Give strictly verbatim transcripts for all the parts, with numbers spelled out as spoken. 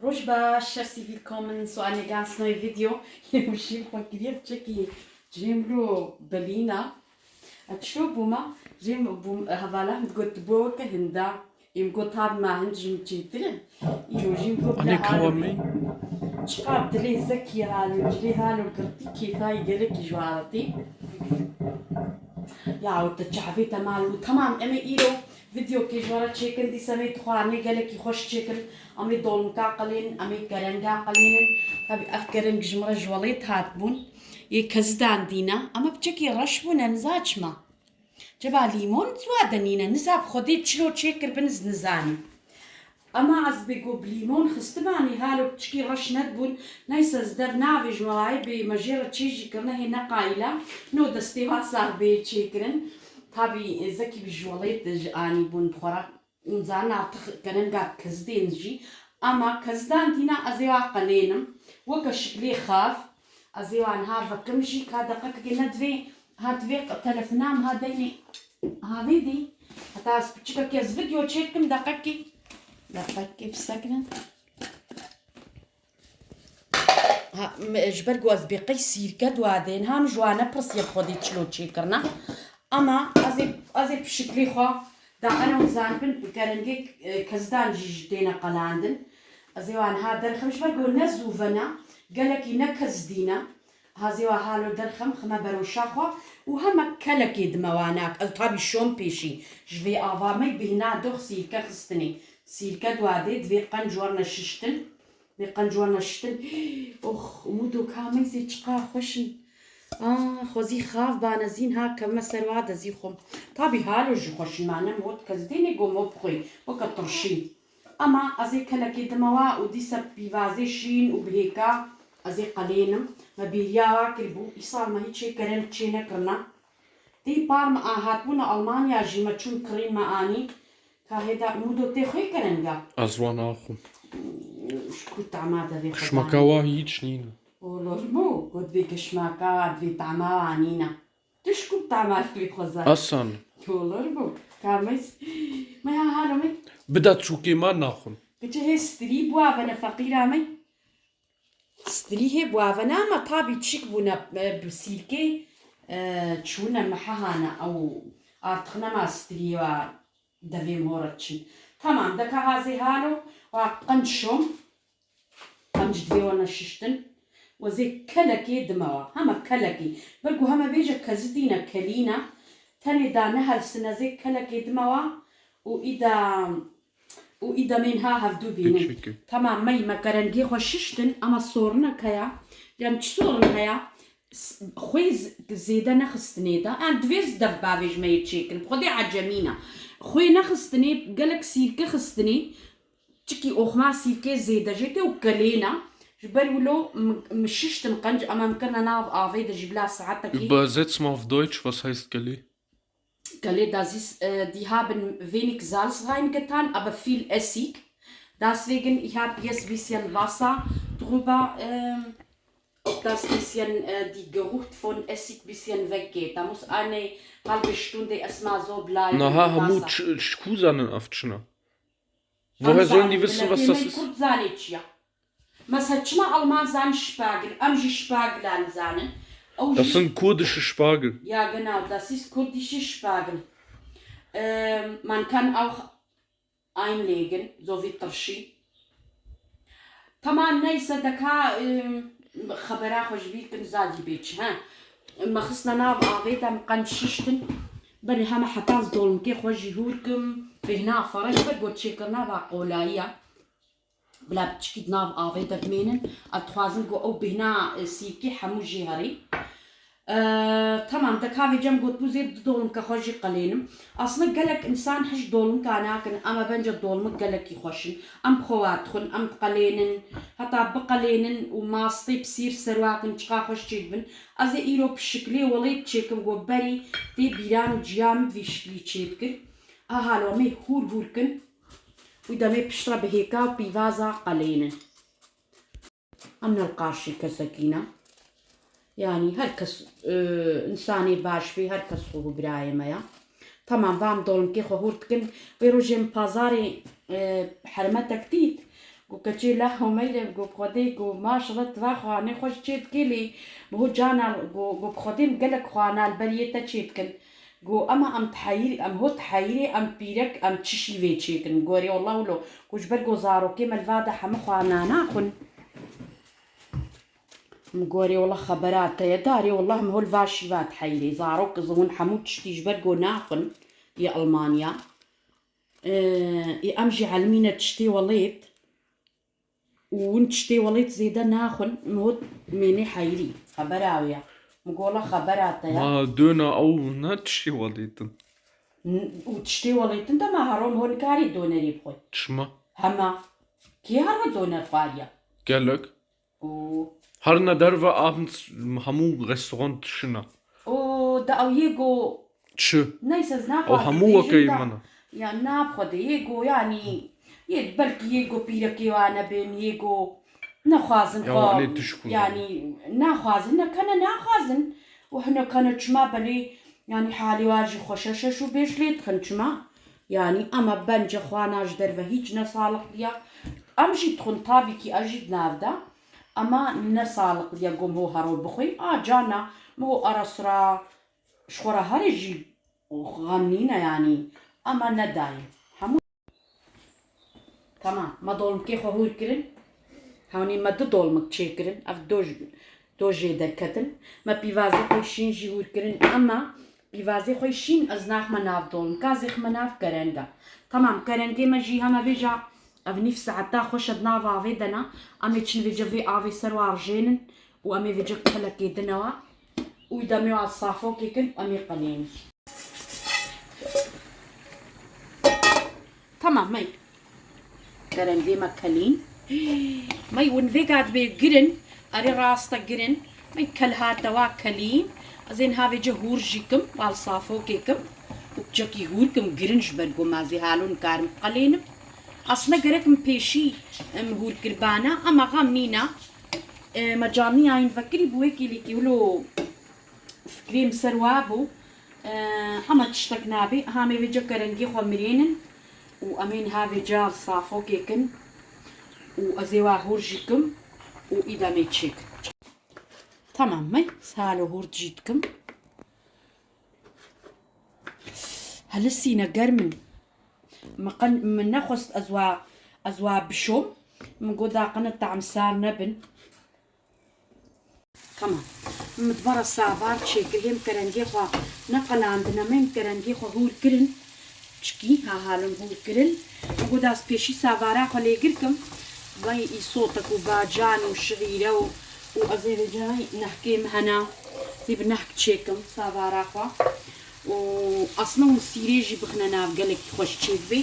Roj baş, hersî willkommen zu einer ganz neue Video. Êmşî xwe kiriye çekî cihê min ro belîna. Ev çilo bûma, jê min bûm, hevala min digot, tu bo weke hinda. Êm got, hab ma hin ji min çêtir in. Îro jî min got, Anê bila kawa halo me? Çiqa dilê zekî halo, cilê halo girtî kêfayî gelekî ji we re tê. Ya, û te çavê te mal û temam, em ê îro vîdeokê ji we re çêkin, dîsa em ê dixwarinê gelekî xweş çêkin. Em ê dolmika qilên, em ê kerenga qilênin. Tabî ev kereng ji min re ji welêt hatibûn. Yê kezidan dîna, ama piçekî reş bûne, niza çima. Ceba lîmon ziwa de nîne, niza bi xwedê çilo çêkiribin, ez nizanim. Ama ez bê ku bi lîmon xistibanî halo piçikî reş nedibûn. Neyse, ez dev navêjim, wayê bê me jê re çê jî kirine hê neqayîla. No destê wan sax bê çêkirin. Tabî, e, zekî bi ji welêt de ji anî bûn bi xwe re. Hûn zanin artık kerenga kezidên jî. Ama kezidan dîna ez ê wa qelênim. Weke şiklê xav. Ez ê wan ha vekim jî ka deqekekê ne divê, ha divê telefona min ha deynê ha vê dî. Heta ez piçikekê ez video çêdikim deqekê. Deqekê bisekinin. Ha, m-, ji ber ku ez bê qey sîrke dua dên, ha min ji wan nepirsiye bi xwedê çilo çêkirine. Ama ez ê, ez ê pişiklê xwe da eno zanibin, kerengê, e, kezidan jî ji têne qelandin. Ez ê wan ha derxim ji ber ku ne zû vena, gelekî ne kezidîne. Ha zê wa halo derxim xime beroşa xwe û heme kelekê dime wanak. Ez tabî şom pêşî ji vê ava me bihna dox sîrke xistinê. Sîrke dua dê divê qenc werine şiştin. Vê qenc werine şiştin. Ox, Umûdo ka meyzê çiqa xweş in. Ah, xwezî xav bane zîn ha kevme ser wa de zî xwim. Tabî halo jî xweş in, ma ne hot kes dênê gom hop xwê. Weke tirşî. Ama ez ê kelekê dime wa û dîsa pîvazê şîn û bihêka ez ê qelênim. Me bêriya wa kiribû. Îsal me hiç hê kerem çê nekirina. Tê par me a hatbûna Almanya jî me çûn kirîn me anî. Ka hêda Umûdo tê xwê kerenga. Ez wan axwim. Ji ku tama de vê Kişmaka xwezanê. Wa hiç nîne. Olur mu? Got vê kişmaka wa divê tama wa nîne. Tu ji ku tama divê xwezan. Asan. Olur mu? Ka me s-, me ya halo me. Bida çûkê ma naxwim. Kiçe hê strî bua vene feqîra me. Strî hê bua vene ama tabî çik bûne, e, bi sîrkê, e, çûne mehehane ew artık nema strî wa devê min hora çin. Tamam, deka hazê halo, wa qenc şom, qenc divê wana şiştin, wa zê kelekê dimewa, hema kelekê. Ber ku heme bêje kezidîne, kelîne, tenê da nehelsine zê kelekê dimewa û îda, û îda mênha hevdû bînin. Peki. Tamam, mey me kerengê xwe şiştin, ama sorinek heya, yani çi sorin heya? S-, xwê z-, zêde nexistinê de. Em divê z-, dev bavêjmeyê çêkin. Xwedê ecemîna. Xwê nexistinê, gelek sîrke xistinê. Çikî oxma sîrkê zêde jê tê û kelêna. Ji ber wilo m-, m-, şiştin qenc, em em kirine nav avê de jî bila saetekî. Übersetzt mal auf Deutsch, was heißt Gelé? Gelê, das ist, äh, die haben wenig Salz reingetan, aber viel Essig. Deswegen, ich hab jetzt bisschen Wasser drüber, ähm, dass bisschen, äh, die Geruch von Essig bisschen weggeht. Da muss eine halbe Stunde erstmal so bleiben. Naha, im Wasser. Hemû ç-, ji ku zanin ev çi ne? Woher sollen die wissen, was das ist? Em zanin, Kurd zane çi ya. Mesela çima Alman zanin Spargel, em jî Spargel zanin. Ew jî Das sind kurdische Spargel. Ja, genau, das ist kurdische Spargel. Ähm, man kann auch einlegen, so wie Tirşî. Tamam, neyse, deka, ım, xebera xwe ji bîr kin, zadî bê çi, he. Me xistine nav avê de, em qenc şiştin. Berê heme heta ez dolmikê xwe jî hûr kim, bêhna fereh be, got çêkirina va qolayiya. Bila piçikî di nav avê de bimênin. Ez dixwazim ku ew bêhna, e, sîrkê hemû jê herî. E, temam, de kavê cem gotbû zê du dolmika xwe jî qelênim. Aslında gelek insan hiç dolmika nakin, ama bence dolmik gelekî xweş in. Em bi xwe wa dixwin, em diqelênin, heta biqelênin û mastê bi sîr ser wa kin çiqa xweş çêdibin. Ez ê îro bi şiklê welêt çêkim ku berî tê bîran û ciya min vî şiklî çêdikir. Aha, lo em ê hûr hûr kin. Wî demê piştre bi hêka û pîvaza qelênin. Em ne li qarşî kesekî ne. Yanî her kes, e, însanê baş bê, her kes xwe birayê me ya. Temam, va em dolmikê xwe hûr dikin. Wê rojê min pazarê, e, hermetek dît. Û keçê la Homeyre go bi Xwedê go maşallah tu va xwanê xweş çê dikê lê mi ho cana go, go bi Xwedê em gelek xwana li ber yê te çê dikin. Go ema em diheyîr-, em ho diheyîrê em pîrek em çi şîvê çêkin. Gorê wela wilo ku ji ber go zarokê me li va de hemû xwana naxwin. Min gorê wela xebera te ye darê wela min ho li va şîva diheyîrê. Zarok zihûn hemû tiştî ji ber go naxwin yê Almanya. Ê, ê em jî elmîne tiştê welêt. Û win tiştê welêt zêde naxwin, min hot mênê heyirî. Xebera wê ya. Min gola xebera te ya. Ma dona ew ne tiştê welêt in. N-, û tiştê welêt in de ma hero min ho nikarî donerî bixwe. Çima? Hema. Kê hero doner xwariya? Gelek. Û Herine derve a hemû restoran dişine. Û da ew yê go Çi? Neyse, ez naxwazim Ew hemû bêjim wekeyê da. Min e. Ya, nab Xwedê, yê go, yanî, yê belkî yê go pîrekê wa nebin, yê go nexwazin Ya, xwe, lê tişk û yanî, naxwazin, ne kene naxwazin. Û hine kene çima belê, yanî, halê wa jî xweş e, şeş û bêj lê dixin çima? Yanî, ama bence xwana ji derve hîç ne saliqliya. Em jî dixwin, tabî kî ez jî di nav de. Ama ne saliqliya gom ho hero bixwî. A cana, mi ho ara sira Ji xwe re herê jî xem nîne yanî. Ema nedayê. Hemû Tamam. Me dolmikê xwe hûr kirin. Hewnî me du dolmik çêkirin. Ev do, do jê derketin. Me pîvazê xwe şîn jî hûr kirin. Ema pîvazê xwe şîn ez naxme nav dolmika, ez ê xime nav kerenga. Tamam, kerengê me jî heme vêca ev nîv saeta xweş e di nav avê de ne. Em ê çin vêce vê avê ser wa rijênin. Û em ê vêca kelekê dine wa. Û îda em ê wa safokê kin, em ê qelênin. Tamam, mey. Kerengê me kelîn. Mey, win vêga dibê girin. Erê, rast e, girin. Mey, kel hate wa kelîn. Ez ê niha vêca hûr jî kim, wal safokê kim. Û çekî hûr kim, girin ji ber ku ma zê halo nikarim qelênim. Aslında gerek min pêşî, em, hûr kirbana, ama xam nîna. E, me caniyayîn vekirî bi wê kêlîkî wilo fikrê min ser wa bû. E, ama tiştek nabê. Ha em ê vêca kerengê xwe mirênin û em ê niha vêca safokê kin û ez ê wa hûr jî kim û îda em ê çêkin. Tamam me, salo hûr jî dikim. Helisîne germ in. Min qe-, min nexwest ez wa, ez wa bişom. Min got daqine tamsar nebin. Tamam. Min dibara savar çêkir. Hêm kerengê xwe neqelandine. Min kerengê xwe hûr kirin. Çikî ha halin hûr kirin. Min got ez pêşî savara xwe lêgir kim. Vay îsotek û bacan û şiîre û, û ez ê vêca nehkê min hena. Zî bi nehk çêkim savara xwe. Û aslında hûn sîrê jî bixine nav, gelekî xweş çêdibê.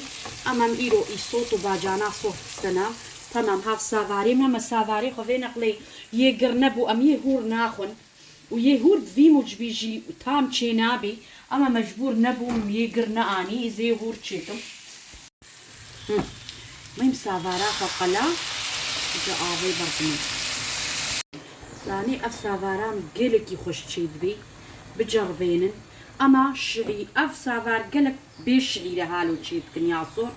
Em, em îro îsot û bacana soh diste nav. Tamam, hav savarê me, me savarê xwe vê neqlê yê gir nebû, em yê hûr naxwin. Û yê hûr bi vî mucibî jî tam çê nabê. Em, em mecbûr nebûm, yê gir neanî, ez ê hûr çêkim. Hı. Meyim savara xwe qela, ji avê berdimê. Zanî ev savaran gelekî xweş çêdibê, biceribênin. Ema şiî-, ev savar gelek bê şiîre halo çêdikin ya sor.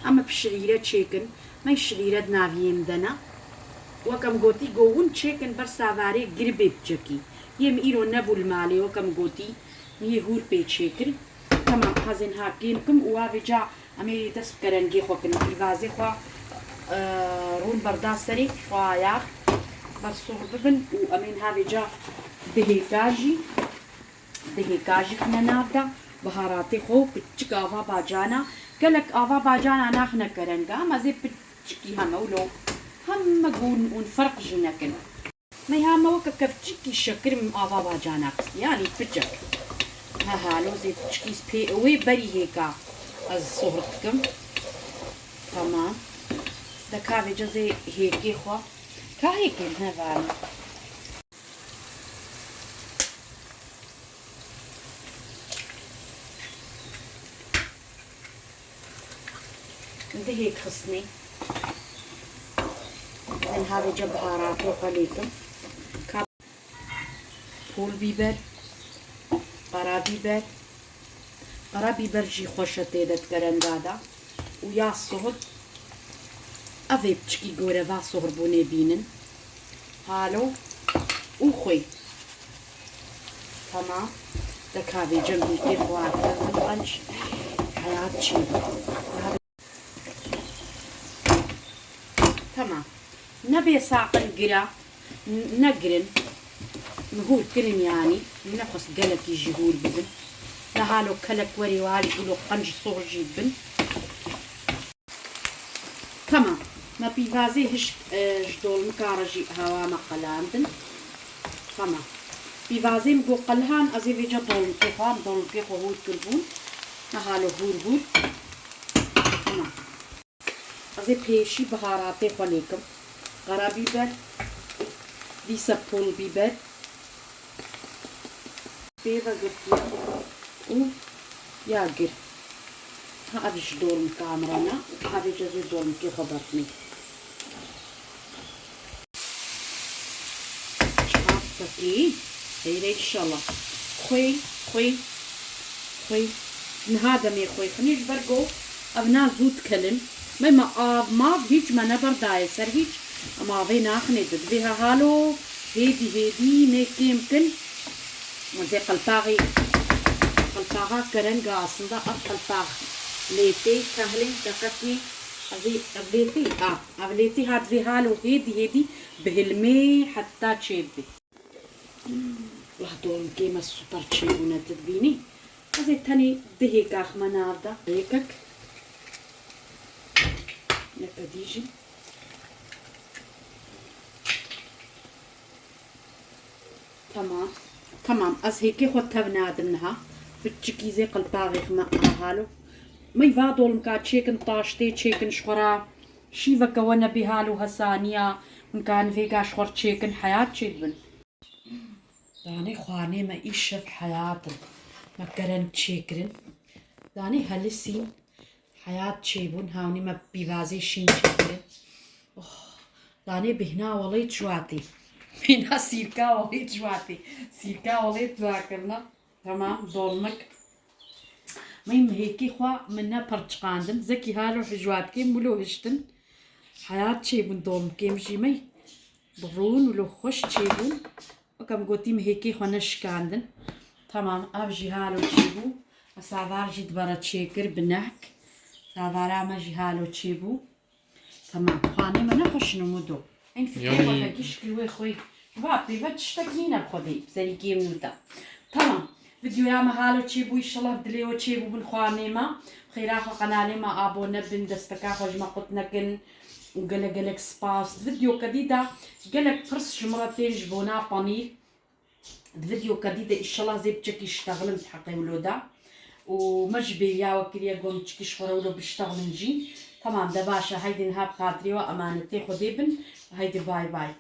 Ema bi şiîre çêkin, mey şiîre di naviyê min de ne. Wek em gotî, go win çêkin ber savarê giribê biçekî. Yê min îro nebû li malê, wek em gotî, min yê hûr pê çêkir. Tamam, hazên ha kêm kim û wa vêca em ê dest bi kerengê xwe kin. Pîvazê xwe, e, rûn berda serê xwe ya ber sohr bibin û em ê niha vêca dihêka jî, dihêka jî xine nav de. Biharatê xwe û piçik ava bacana. Gelek ava bacana naxine kerenga, ama zê piçikî heme wilo. Heme gun ûn ferq jî nekin. Mey ha me weke kevçikî şekir min ava bacana xistî, yanî piçek. Ha, halo zê piçikî pê wê berî hêka ez sohr dikim. Tamam. De ka vêca zê hêkê xwe. Ka hêkê ne vane. Dihêk xistnê. Em havêca biharatê xwe lê kim. Ka pul bîber, qara bîber. Qara bîber jî xweş e tê de di kerenda de. Û ya sohut. Ev ê piçikî gore va sohrbûnê bînin. Halo û xwê. Tamam. De kavê cem hêkê xwarin bin qenc heyat çê bû. Tamam. Nebê saqin gira, n-, ne girin. Min hûr kirin yanî. Min nexwest gelekî jî hûr bibin. Ne halo kelek werê wa jî wilo qenc sohr jî bin. Tamam. Me pîvazê hişk, e, ji dolmika re jî hewa me qelandin. Tamam. Pîvazê min got qelhan, ez ê vêca dolmikê xwe, em dolmikê xwe hûr kirbûn. Me halo hûr hûr. Tamam. Ez ê pêşî biharatê xwe lêkim. Qara bîber, dîsa pul bîber, pê ve girtiye û ya gir. Ha ev ji dolmika min re ne, ha vêca ez ê dolmikê xwe berxinê. Çiqas pekî. Heyre inşallah. Xwê, xwê, xwê. Niha demê xwê xinê ji ber ku ev na zû dikelin. Me, me av, mav hîç me neberdaye ser hîç. Em avê naxinê di. Divê hehalo hêdî hêdî nê kêm kin. Ez ê qelpaxê, qelpaxa kereng a aslında ev qelpax lêtê, kahlê, deqetî, ez ê ev lêtê, a, ev lêtê ha divê halo hêdî hêdî bihilmê heta çêbibê. Wah, dolmikê me super çêbûne, tu dibînî. Ez ê tenê dihêka xime nav de. Yekek. Yeke dî jî. Tamam. Tamam. Ez hêkê xwe tev nadim niha. Piçikî zê qelpaxê xime ahalo. Mey va dolmika çêkin, taştê çêkin ji xwe re. Şîveke we nebî halo hesaniya. Hûn karin vêga ji xwe re çêkin, heyat çêdibin. Danê xwarinê me îşev heyat in. Me kereng çêkirin. Danê helisîn heyat çêbûn. Hawnî me pîvazê şîn çêkirin. Oh, danê bêhna welê ciwatê. Bêhna sîrka welê ciwatê. Sîrka welê dua kirina. Tamam, dolmik. Mey mihêkê xwe min ne pirçiqandin. Zekî halo hijwatkê milo hiştin. Heyat çêbûn dolmikê min jî mey. Bi rûn û lo xweş çêbûn. Weke min gotî, min hêkê xwe neşikandin. Tamam, ev jî halo çêbû. Savar jî dibere çêkir bi nehk. Savara me jî halo çêbû. Tamam, xanê me ne xweş in û mudo. Eyn fikirê xwe Yanî- veke gişkî wê xwê. Ji va pê ve tiştek nîne bi xwedê, bi serîkê min wita. Tamam. Videoya me halo çêbû, înşallah dilê we çêbû bin xwarinê me. Xêra xwe qenalê me abone bin, desteka xwe ji me qut nekin û gelek gelek spas. Di videoke dî de gelek pirs ji min re tên ji bona panîr. Di videoke dî de înşallah zê biçekî ştexilin di heqê wilo de. Û me jî bêriya we kiriye, got min çikî ji xwe re wilo biştexilin jî. Temam de baş e, heydê niha bi xatirê we emanetê Xwedê bin. Heydê bay bay.